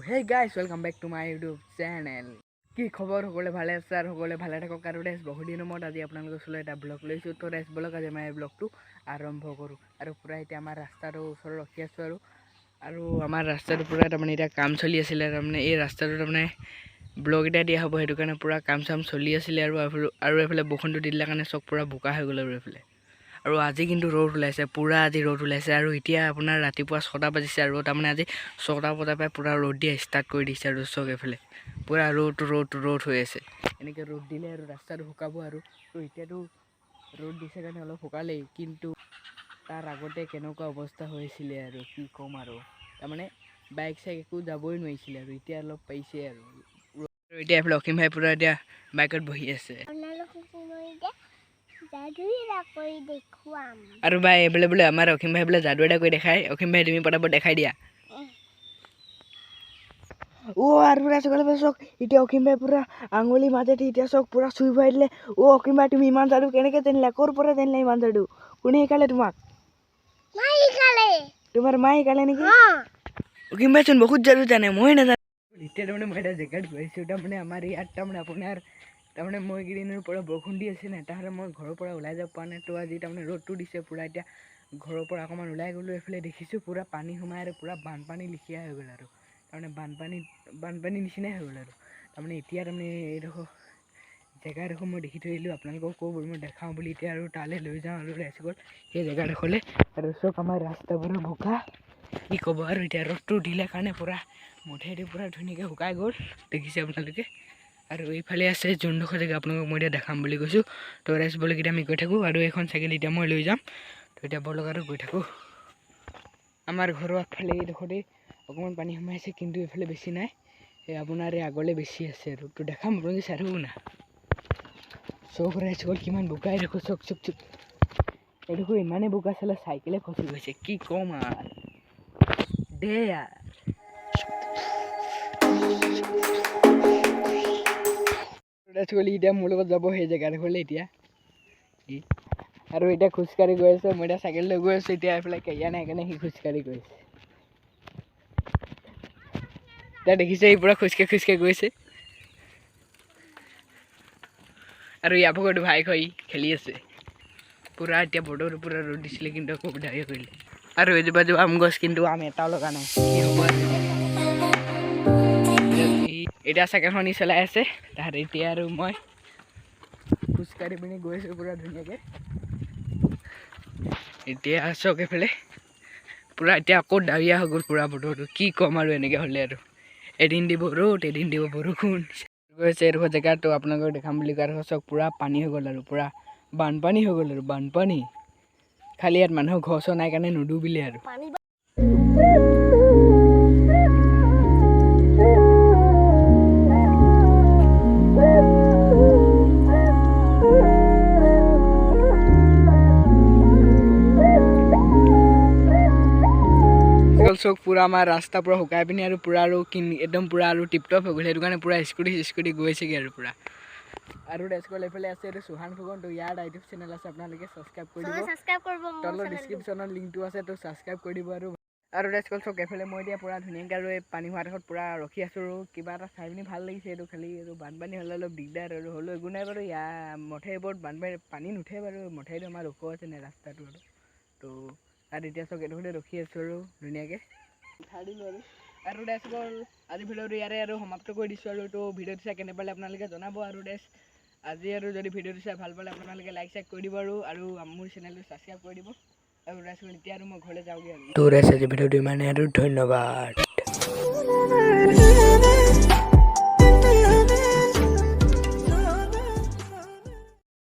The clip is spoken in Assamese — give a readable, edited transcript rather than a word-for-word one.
Hey guys, welcome back to my YouTube channel. কি খবৰ? সকলোৱে ভালে আছে আৰু সকলোৱে ভালে থাকক। আৰু ৰাইজ, বহু দিনৰ মূৰত আজি আপোনালোকৰ ওচৰলৈ এটা ব্লগ লৈছোঁ। তো ৰাইজ, বলক, আজি আমাৰ এই ব্লগটো আৰম্ভ কৰোঁ। আৰু পূৰা এতিয়া আমাৰ ৰাস্তাটোৰ ওচৰত ৰখি আছোঁ আৰু আৰু আমাৰ ৰাস্তাটো পূৰা তাৰমানে এতিয়া কাম চলি আছিলে। তাৰমানে এই ৰাস্তাটো তাৰমানে ব্লক এটা দিয়া হ'ব, সেইটো কাৰণে পূৰা কাম চাম চলি আছিলে। আৰু আৰু এইফালে বৰষুণটো দি দিলে কাৰণে চব পূৰা বোকা হৈ গ'ল। আৰু এইফালে আৰু আজি কিন্তু ৰ'দ ওলাইছে পূৰা, আজি ৰ'দ ওলাইছে। আৰু এতিয়া আপোনাৰ ৰাতিপুৱা 6টা বাজিছে আৰু তাৰমানে আজি 6টা বজাৰ পৰাই পূৰা ৰ'দ দিয়া ষ্টাৰ্ট কৰি দিছে। আৰু চব এইফালে পূৰা ৰ'দ ৰ'দ ৰ'দ হৈ আছে। এনেকৈ ৰ'দ দিলে আৰু ৰাস্তাটো শুকাব। আৰু তো এতিয়াতো ৰ'দ দিছে কাৰণে অলপ শুকালেই, কিন্তু তাৰ আগতে কেনেকুৱা অৱস্থা হৈছিলে আৰু কি ক'ম আৰু। তাৰমানে বাইক চাইক একো যাবই নোৱাৰিছিলে আৰু এতিয়া অলপ পাৰিছে। আৰু আৰু এতিয়া এইফালে অসীম ভাই পূৰা এতিয়া বাইকত বহি আছে। আপোনালোকক মই এতিয়া যাদু এটা কৰি দেখুৱাম। আৰু ভাই, এইবোলে বোলে আমাৰ অসীম ভাই বোলে যাদু এটা কৰি দেখায়। অসীম ভাই, তুমি পটাপট দেখাই দিয়া। অ', আৰু ৰাইজসকলে চাওক, এতিয়া অসীম ভাই পূৰা আঙুলি মাজেদি এতিয়া চাওক, পূৰা চুই ভৰাই দিলে। অ' অসীম ভাই, তুমি ইমান যাদু কেনেকৈ জানিলা? ক'ৰ পৰা জানিলা ইমান যাদু? কোনে শিকালে তোমাক? মাই শিকালে। তোমাৰ মায়ে শিকালে নেকি? অঁ। অসীম ভাইচোন বহুত যাদু জানে, মই নাজানো। এতিয়া তাৰমানে মই এটা জেগাত গৈছোঁ। তাৰমানে আমাৰ ইয়াত তাৰমানে আপোনাৰ তাৰমানে মই এইকেইদিনৰ পৰা বৰষুণ দি আছে নাই, তাহাঁতে মই ঘৰৰ পৰা ওলাই যাব পৰা নাই। তো আজি তাৰমানে ৰ'দটো দিছে পূৰা, এতিয়া ঘৰৰ পৰা অকণমান ওলাই গ'লোঁ। এইফালে দেখিছোঁ পূৰা পানী সোমাই আৰু পূৰা বানপানী লিখিয়া হৈ গ'ল। আৰু তাৰমানে বানপানী বানপানী নিচিনাই হৈ গ'ল। আৰু তাৰমানে এতিয়া তাৰমানে এইডোখৰ জেগাডোখৰ মই দেখি থৈ আহিলোঁ, আপোনালোকক কওঁ বোলো মই দেখাওঁ বুলি। এতিয়া আৰু তালৈ লৈ যাওঁ আৰু ৰাইজসকল সেই জেগাডোখৰলৈ। আৰু চব আমাৰ ৰাস্তাবোৰো বোকা, কি ক'ব আৰু। এতিয়া ৰ'দটো দিলে কাৰণে পূৰা মথাউৰি পূৰা ধুনীয়াকৈ শুকাই গ'ল, দেখিছে আপোনালোকে। আৰু এইফালে আছে যোনডোখৰ জেগা আপোনালোকক মই এতিয়া দেখাম বুলি কৈছোঁ। তো ৰাইজ, ব'লক, এতিয়া আমি গৈ থাকোঁ। আৰু এইখন চাইকেল এতিয়া মই লৈ যাম। তো এতিয়া ব'লক আৰু গৈ থাকোঁ। আমাৰ ঘৰৰ আগফালে এইডোখৰতে অকণমান পানী সোমাইছে, কিন্তু এইফালে বেছি নাই। এই আপোনাৰ এই আগলৈ বেছি আছে। আৰু তো দেখাম, আপোনালোকে চাই থাকোঁ না। চব ৰাইজসকল, কিমান বোকা এইডোখৰ, চক চক চক। এইডোখৰ ইমানেই বোকা চালে চাইকেলে খচি গৈছে, কি ক'ম আৰু দে আৰু। ৰাইজসকল, এতিয়া মোৰ লগত যাব সেই জেগাডোখৰলৈ এতিয়া ই। আৰু এতিয়া খোজকাঢ়ি গৈ আছে, মই এতিয়া চাইকেল লৈ গৈ আছোঁ। এতিয়া এইফালে কেৰিয়া নাই কাৰণে সি খোজকাঢ়ি গৈ আছে। এতিয়া দেখিছে, সি পূৰা খোজকাঢ়ি খোজকাঢ়ি গৈছে। আৰু ইয়াৰ ভাগৰটো ভাইক হৈ খেলি আছে পূৰা। এতিয়া বতৰটো পূৰা ৰ'দ দিছিলে, কিন্তু আকৌ ডাৱৰীয়া কৰিলে। আৰু এজোপা এজোপা আম গছ, কিন্তু আম এটাও লগা নাই, কি হ'ব আৰু। এতিয়া চাইকেলখন ই চলাই আছে তাহাঁত। এতিয়া আৰু মই খোজকাঢ়ি পিনি গৈ আছোঁ পূৰা ধুনীয়াকৈ। এতিয়া চাওক, এইফালে পূৰা এতিয়া আকৌ ডাৱৰীয়া হৈ গ'ল পূৰা বতৰটো। কি ক'ম আৰু, এনেকৈ হ'লে আৰু এদিন দিব ৰ'দ, এদিন দিব বৰষুণ। গৈছে এইডোখৰ জেগাটো আপোনালোকক দেখাম বুলি কোৱা চাওক, পূৰা পানী হৈ গ'ল আৰু পূৰা বানপানী হৈ গ'ল। আৰু বানপানী খালি ইয়াত মানুহৰ ঘৰ চৰ নাই কাৰণে নুডুবিলে আৰু। পানী। চাওক, পূৰা আমাৰ ৰাস্তা পূৰা শুকাই পিনি আৰু পূৰা আৰু কিন একদম পূৰা আৰু টিপটপ হৈ গ'ল। সেইটো কাৰণে পূৰা স্কুটি স্কুটি গৈছেগৈ আৰু পূৰা। আৰু ৰাইজসকল, এইফালে আছে এইটো চুহান ফুকন। তো ইয়াৰ ইউটিউব চেনেল আছে, আপোনালোকে ছাবস্ক্ৰাইব কৰি দিব। ছাবস্ক্ৰাইব কৰিব মোৰ তলত চেনেলটো। ডিছক্ৰিপশ্যনত লিংকটো আছে, তো ছাবস্ক্ৰাইব কৰি দিব। আৰু আৰু ৰাইজসকল, চাওক, এইফালে মই এতিয়া পূৰা ধুনীয়াকৈ আৰু এই পানী হোৱা ডোখৰত পূৰা ৰখি আছোঁ। আৰু কিবা এটা চাই পিনি ভাল লাগিছে। এইটো খালি আৰু বানপানী হ'লে অলপ দিগদাৰ আৰু হ'লেও একো নাই বাৰু। ইয়াৰ মথাউৰিবোৰত বানপানী পানী নুঠে বাৰু, মথাউৰিটো আমাৰ ওখ আছে নাই ৰাস্তাটো। আৰু তো তাত এতিয়া চাওক, এইডোখৰতে ৰখি আছোঁ আৰু ধুনীয়াকৈ উঠাই দিলোঁ। আৰু আৰু ৰাইজসকল, আজি ভিডিঅ'টো ইয়াৰে আৰু সমাপ্ত কৰি দিছোঁ। আৰু তো ভিডিঅ'টো চাই কেনে পালে আপোনালোকে জনাব। আৰু ৰাইজ, আজি আৰু যদি ভিডিঅ'টো চাই ভাল পালে আপোনালোকে লাইক চাইক কৰি দিব আৰু আৰু মোৰ চেনেলটো ছাবস্ক্ৰাইব কৰি দিব। আৰু ৰাইজসকল, এতিয়া আৰু মই ঘৰলৈ যাওঁগৈ। আৰু তো ৰাইজ, আজি ভিডিঅ'টো ইমানেই আৰু ধন্যবাদ।